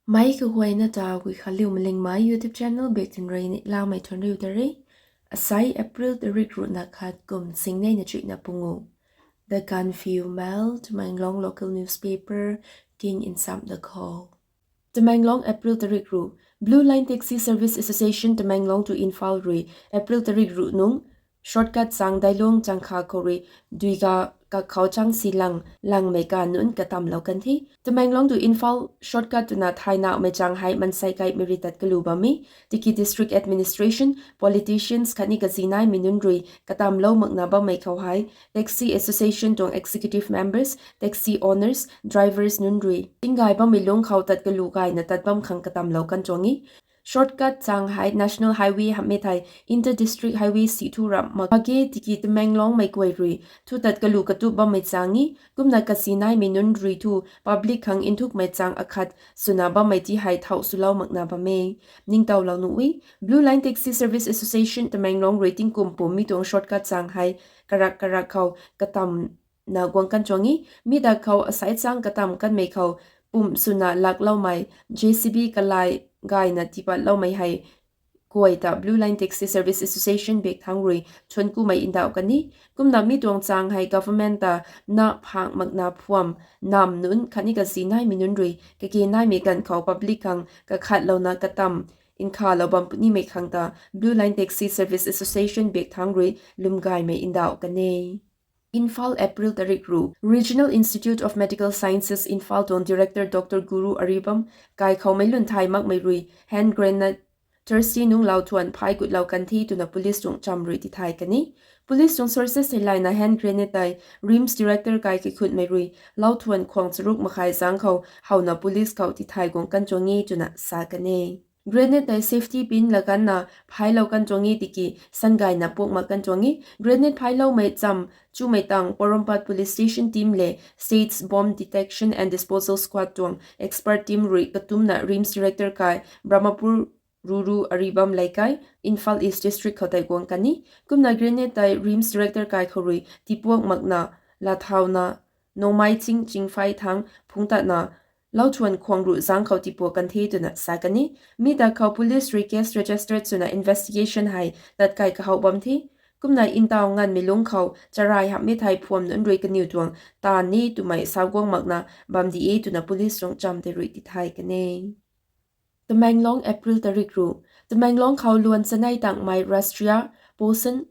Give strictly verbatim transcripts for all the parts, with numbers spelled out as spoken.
Mei kaguayna ta Guikhanliu Malingmei YouTube channel bak tin rui ni lamei thuanc riu ta re. Asai April tarik ruhna khat kum singnei na chuihna pungu. The Gaanphiu Mail, Tamenglong local newspaper, king in sam da kho. Tamenglong, April tarik ruh. Blue Line Taxi Service Association Tamenglong to Imphal rui April tarik ruh nung shortcut chang Dailong chang kha khou rui dui ga kak khou chang si lang langmei ka nunc katamlou kan the. Tamenglong to Imphal shortcut twna thaynamei chang hei mansei kaimei ri tat kalu bam e. Tiki district administration, politicians khatni kazinaimei nunc rui katamlou makna bammei khou hei taxi association tuang executive members, taxi owners, drivers nunc rui tinggay bammei lungc khou tat kalu gayna tat bam khang katamlou kan tuang e. Shortcut chang hei National Highway hamhmei thei inter district highway si thu ramh mak ge tiki Tamenglongmei guay rui thu tat kalu katup bammei chang e. Kumna kazinaimei nunc rui thu public khang nthukmei chang akhat swna bammei ti hei thau swlou makna bam e. Ningtowlou nuh e. Blue Line Taxi Service Association Tamenglong rui tingkum pum mi tuang shortcut chang hei karak karak khou katam na guang kan tuang e. Mi dak khou asai chang katam kanmei khou pum swna lakloumei J C B kalai gayna tipatloumei hei guay ta Blue Line Taxi Service Association bak thang rui thuanc kumei ndauh kan e. Kumna mi tuang chang hei government ta na phang makna phuam nam nunc khatni kazinaimei nunc rui kage naimei ganv khou public khang kakhatlouna katam nkhalou bam punimei khang ta Blue Line Taxi Service Association bak thang rui lwmgaymei ndauh kan e. Imphal, April tarik ruh. Regional Institute of Medical Sciences Imphal tuang Director Doctor Guru Aribam kai khou meic lun thay makmei rui hand grenade Thursday nung lau thuan phay gutlou kan the twna police tuang cham rui tithay kan e. Police tuang sources theilayna hand grenade tei RIMS director kai kaikhunmei rui lau thuan khwang charuk makhai zang khou howna police khou tithay guang kan tuang e twna sa kan e. Grenade tei safety pin laganna phaylou kan tuang e tiki sangayna puak mak kan tuang e. Grenade phayloumei cham chumei tang Porompat Police Station team le States Bomb Detection and Disposal Squad tuang expert team rui katumna RIMS director kai Brahmapur Ruru Aribam Leikai, Imphal East District khou tei guang kan e. Kumna grenade tei RIMS director kai khou rui tipuak makna lathauna Nongmei Ching Chingphai thang phungtatna lau thuan khwang ruh zang khou tipuak kan the twna sa kan e. Mi dak khou police rui case registered swna investigation hei tatkai kahow bam the. Kumna ntaw nganmei lungc khou charai hamhmei thei phuam nunc rui kaniw tuang taanv ni twmei sauguang makna bam di e twna police tuang cham tei rui tithay kan e. Tamenglong, April tarik ruh. Tamenglong khou luan chanei tangmei Rashtriya Poshan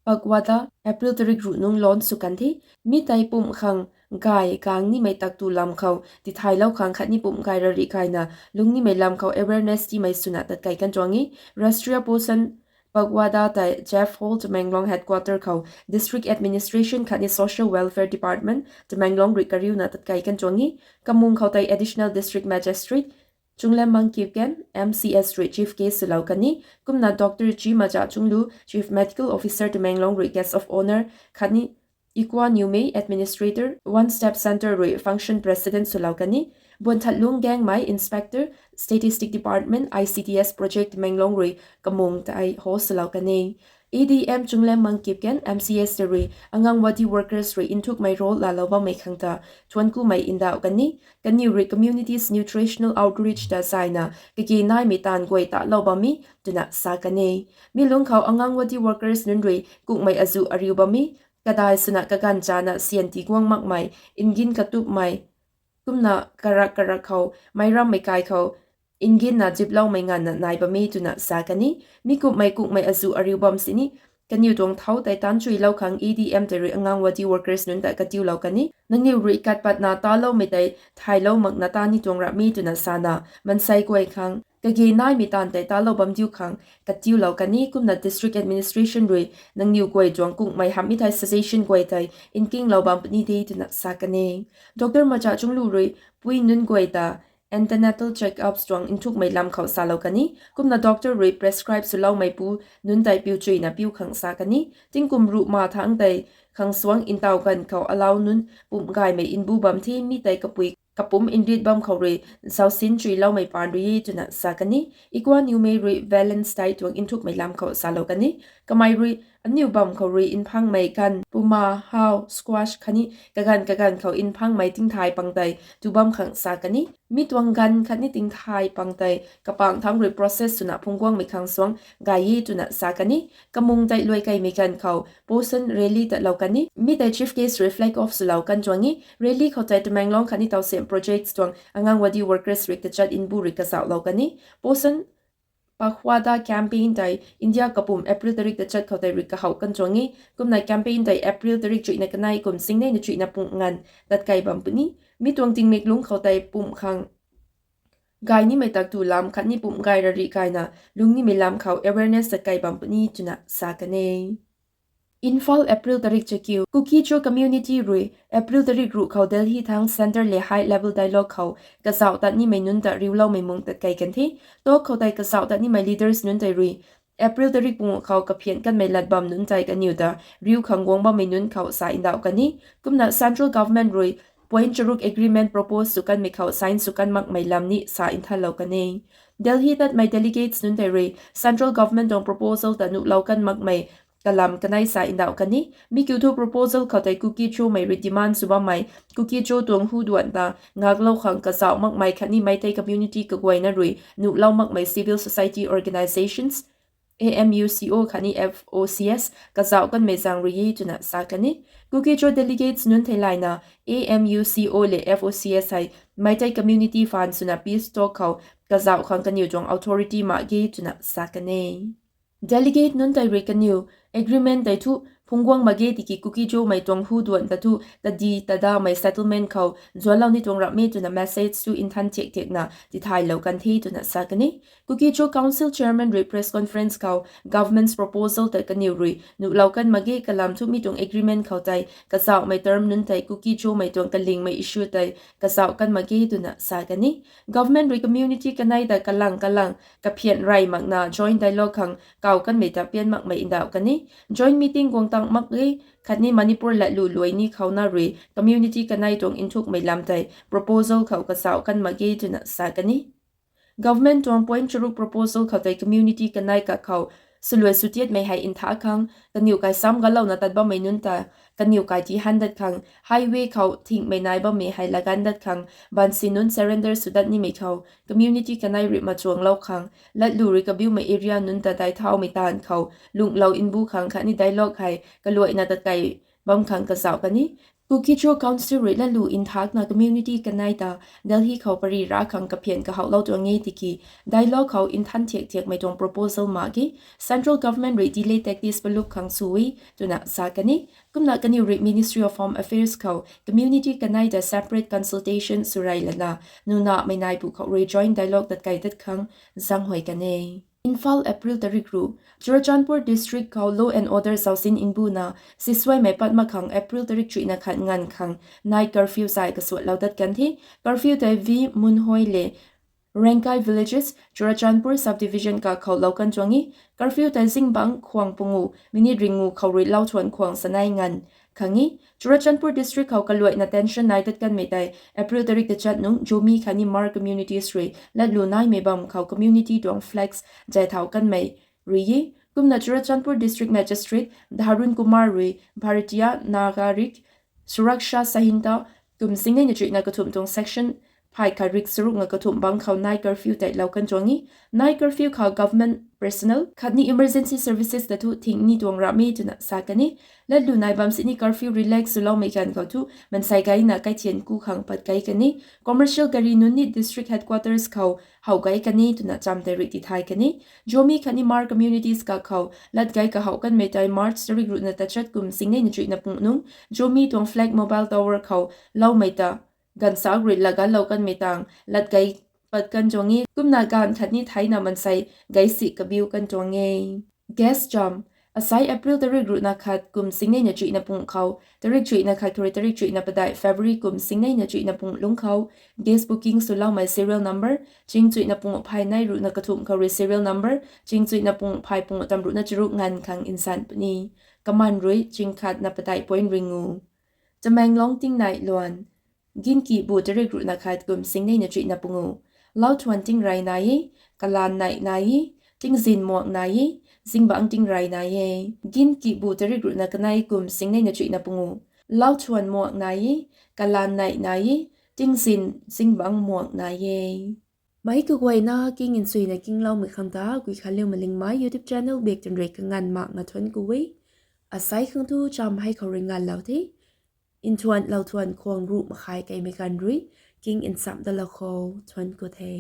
Pakhwada, April tarik ruh nung launch sw kan the. Mi tei pumh khang gay kang nimei taktu lam khou tithaylou khang khatni pumh gay rarih gayna lung nimei lam khou awareness tiimei swna tatkai kan tuang e. Rashtriya Poshan Pakhwada tei Jeff Hall Tamenglong headquarter khou District Administration khatni Social Welfare Department Tamenglong rui kariuna tatkai kan tuang e. Kamung khou tei Additional District Magistrate Chunglemmang Kipgen, M C S rui chief guest swlou kan e. Kumna Doctor G Macha Chunglu, Chief Medical Officer Tamenglong rui guest of honour khatni Ikwa Newmei, Administrator, One Step Centre rui function president swlou kan e. Buanthatlung Gangmei, Inspector, Statistic Department, I C D S Project Tamenglong rui kamung tei host swlou kan e. A D M Chunglemmang Kipgen, M C S tei rui Anganwadi workers rui nthukmei role laalou bammei khang ta thuanc kumei ndauh kan e. Kaniw rui communities nutritional outreach ta zayna kage naimei taanv guay talou bam e twna sa kan e. Mi lungc khou Anganwadi workers nunc rui kukmei azuh ariu bam e. Kadai swna kaganv chana syan tiguang makmei, engine katupmei, kumna karak karak khou meic rammei kai khou engine na ziploumei nganvna nai bam e twna sa kan e. Mi kumhmei kukmei azuh ariu bam sini kaniw tuang thau tei taanc chuilou khang A D M tei rui Anganwadi workers nunc ta katiulou kan e. Nangniw rui kat patna taloumei tei thaylou makna taan ni tuang rap e twna sana maansei guay khang kage naimei taanv tei talou bam diu khang katiulou kan e. Kumna District Administration rui nangniw guay tuang kukmei hamhmei thei suggestion guay tei nkinglou bam puni de twna sa kan e. Doctor Macha Chunglu rui pui nunc guay ta antenatal checkups tuang nthukmei lam khou salou kan e. Kumna doctor rui prescribe swloumeipu nunc tei piu chuina piu khang sa kan e. Tingkum ruh ma thangc tei khang suang ntaw ganv khou alau nunc pumh gaymei mbu bam the, mi tei kapui kapumc nrit bam khou rui zausin chuiloumei paan rui e twna sa kan e. Ikwa Newmei rui Valence tei tuang nthukmei lam khou salou kan e. Kamei rui aniu bam khou rui nphangmei ganv, puma, hau, squash khatni kaganv kaganv khou nphangmei tingthay pang tei tu bam khang sa kan e. Mi tuang ganv khatni tingthay pang tei kapang thangc rui process swna phungc guangmei khang suang gay e twna sa kan e. Kamung tei luai keymei ganv khou Poson rally tatlou kan e. Mi tei chief guest rui flag off swlou kan tuang e. Rally khou tei Tamenglong khatni Tousem projects tuang Anganwadi workers rui tachat nbu rui kazauhlou kan e. Poson Pakhwada campaign tei India kapwm April tarik tachat khou tei rui kahouh kan tuang e. Kumna campaign tei April tarik chuihna kanei kum singneina chuihna pung nganv tatkei bam puni. Mi tuang tingmik lungc khou tei pumh khang gay nimei tak tu lam khatni pumh gay rarih gayna lung nimei lam khou awareness tatkei bam puni twna sa kan e. Imphal, April tarik chakiu. Kuki-Zo community rui April tarik ruh khou Delhi thangc Centre le high level dialogue khou kazauh tat nimei nunc ta riuloumei mung tatkei kan the. Talk khou tei kazauh tat nimei leaders nunc tei rui April tarik pungu khou kaphian kanmei lat bam nunc tei kaniw ta riu khang guang bammei nunc khou sa ndauh kan e. Kumna central government rui point charuk agreement propose sw kanmei khou sign sw kan makmei lam ni sa nthanlou kan e. Delhi tatmei delegates nunc tei rui central government tuang proposal ta nuhlou kan makmei kalam kanei sa ndauh kan e. Mi kiu thu proposal khou tei Kuki-Zomei rui demand sw bammei Kuki-Zo tuang huduan ta ngaklou khang kazauh makmei khatni Meitei community kaguayna rui nuhlou makmei civil society organisations, A M U C O khatni F O Cs kazauh kanmei zaeng rui e twna sa kan e. Kuki-Zo delegates nunc theilayna A M U C O le F O Cs hei Meitei community fund swna peace talk khou kazauh khang kaniw tuang authority mak ge twna sa kan e. Delegate nunc tei rui kaniw agreement tei thu phungc guang mak ge tiki Kuki-Zomei tuang huduan ta thu tadi tadamei settlement khou zuanlou ni tuang ramh e twna message thu nthan thiak thiakna tithaylou kan the twna sa kan e. Kuki-Zo Council Chairman rui press conference khou government's proposal tei kaniw rui nuhlou kan mak ge, kalam thu mi tuang agreement khou tei kazauhmei term nunc tei Kuki-Zomei tuang kalingmei issue tei kazauh kan mak ge twna sa kan e. Government rui community kanei ta kalang kalang kaphian rey makna joint dialogue khang kau kanmei ta pian makmei ndauh kan e. Joint meeting guang tang mak e khatni Manipur latlu luai ni khouna rui community kanei tuang nthukmei lam tei proposal khou kazauh kan mak ge twna sa kan e. Government tuang point charuk proposal khou tei community kanei kakhou swluai swtiatmei hei ntha khang, kaniw kai sam galouna tat bammei nunc ta kaniw kai ti han dat khang, highway khou thingmei nai bammei hei lagan dat khang, bansi nunc surrender sw dat nimei khou community kanei rui machuanglou khang, latlu rui kabiumei area nunc ta dai thaumei taanv khou lunghlou nbu khang khatni dialogue hei kaluaina tatkei bam khang kazauh kan e. Kuki-Zo Council rui latlu nthakna community kanei ta Delhi khou pary ra khang kaphian kahouhlou tuang e tiki dialogue khou nthan thiak thiakmei tuang proposal mak ge, central government rui delay tactics palup khang sw e twna sa kan e. Kumna kaniw rui Ministry of Home Affairs khou community kanei ta separate consultation sw rey lana nunamei nai pu khou rui joint dialogue tatkei tat khang zaenghuay kan e. Imphal, April tarik ruh. Churachandpur district khou law and order zausin nbuna sisuaimei pat mak khang April tarik chuihna khat nganv khang night curfew zay kasuatlou dat kan the. Curfew tei V Munhoi le Rengkai villages, Churachandpur subdivision kakhou lou kan tuang e. Curfew tei zingbangc khwang pungu minute ringu khou rui lou thuan khwang sanei nganv khang e. Churachandpur district khou kaluaina tension nai tat kanmei tei April tarik tachat nung Zomi khatni Hmar communities rui latlu naimei bam khou community tuang flags zay thau kanmei rui e. Kumna Churachandpur District Magistrate Dharun Kumar rui Bharatiya Nagarik Suraksha Sanhita kum singneina chuihna kathumh tuang section phay khat rik charuk nga kathumh bangc khou night curfew tei lou kan tuang e. Night curfew khou government personnel khatni emergency services ta thu thing ni tuang ramh e twna sa kan e. Latlu nai bam sini curfew relax swloumei ganv khou thu mansei gayna kaithian ku khang pat kai kan e. Commercial gari nunc ni district headquarters khou how kai kan e twna cham tei rui tithay kan e. Zomi khatni Hmar communities kakhou lat gay kahouh kanmei tei March tarik ruhna tachat kum singneina chuihna pung nung Zomi tuang flag mobile tower khou loumei ta ganvsak rui laganlou kanmei tang lat gay pat kan tuang e. Kumna ganv khatni theina mansei gay si kabiu kan tuang e. Gas jam. Asai April tarik ruhna khat kum singneina chuihna pung khou tarik chuihna khat khou rui tarik chuihna padeih February kum singneina chuihna pung lungc khou gas booking swloumei serial number ching chuihna pung phay nei ruhna kathumh khou rui serial number ching chuihna pung phay pung tam ruhna charuk nganv khang nsan puni. Kaman rui ching khatna padeih point ringu. Tamenglong tingnai luan. Ginki bu tarik ruhna khat kum singneina chuihna pungu. Lau thuan tingrey nai e, kalan nei nai e, tingzin muak nai e, zingbangc tingrey nai e. Ginkibu tarik ruhna kanei kum singneina chuihna pungu, lauthuan muak nai e, kalan neih nai e, tingzin zingbangc muak nai e. Meic kaguayna king nchuina kingloumei khang ta Guikhanliu Malingmei YouTube channel bak tan rui kanganv mak nga thuanc ku e. Asei khang tu cham hei khou rui nganvlou the. Nthuan lauthuan khwang ruh makhai keimei ganv rui king nchamh dalou khou thuanc ku the.